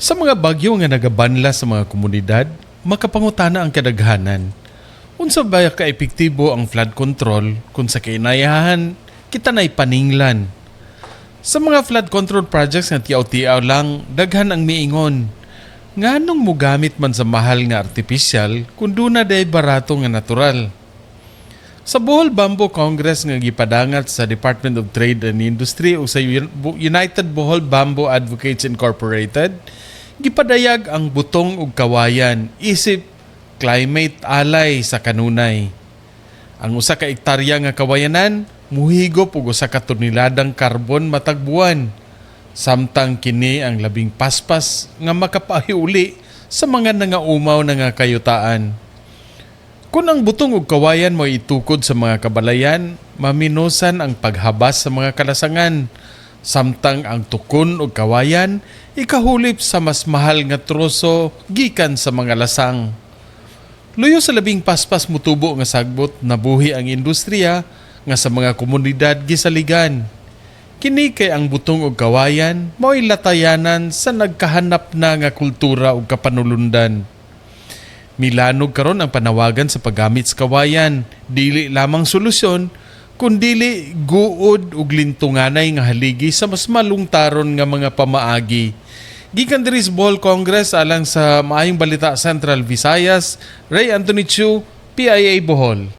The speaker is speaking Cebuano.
Sa mga bagyo nga nagabanla sa mga komunidad, makapangutana ang kadaghanan. Unsa ba ka epektibo ang flood control kung sa kainayahan kita na'y paninglan? Sa mga flood control projects nga tiaw-tiaw lang, daghan ang miingon. Nganong mugamit man sa mahal nga artificial kung duna day barato nga natural? Sa Bohol Bamboo Congress nga gipadangat sa Department of Trade and Industry o sa United Bohol Bamboo Advocates Incorporated, gipadayag ang butong ug kawayan isip climate ally sa kanunay. Ang usa ka ektarya nga kawayanan muhigop og usa ka toneladang karbon matag buwan. Samtang kini ang labing paspas nga makapahiuli sa mga nangaumaw na nga kayutaan. Kung ang butong ug kawayan mo itukod sa mga kabalayan, maminusan ang paghabas sa mga kalasangan. Samtang ang tukon ug kawayan ikahulip sa mas mahal nga troso gikan sa mga lasang. Luyo sa labing paspas mutubo nga sagbot, nabuhi ang industriya nga sa mga komunidad gisaligan. Kini kay ang butong ug kawayan mao'y latayanan sa nagkahanap na nga kultura ug kapanulundan. Milanog karon ang panawagan sa paggamit sa kawayan, dili lamang solusyon, kundili guod ug lintunganay nga haligi sa mas malungtaron nga mga pamaagi. Gikan diri sa Bohol Congress alang sa Maayong Balita Central Visayas, Ray Anthony Chu, PIA Bohol.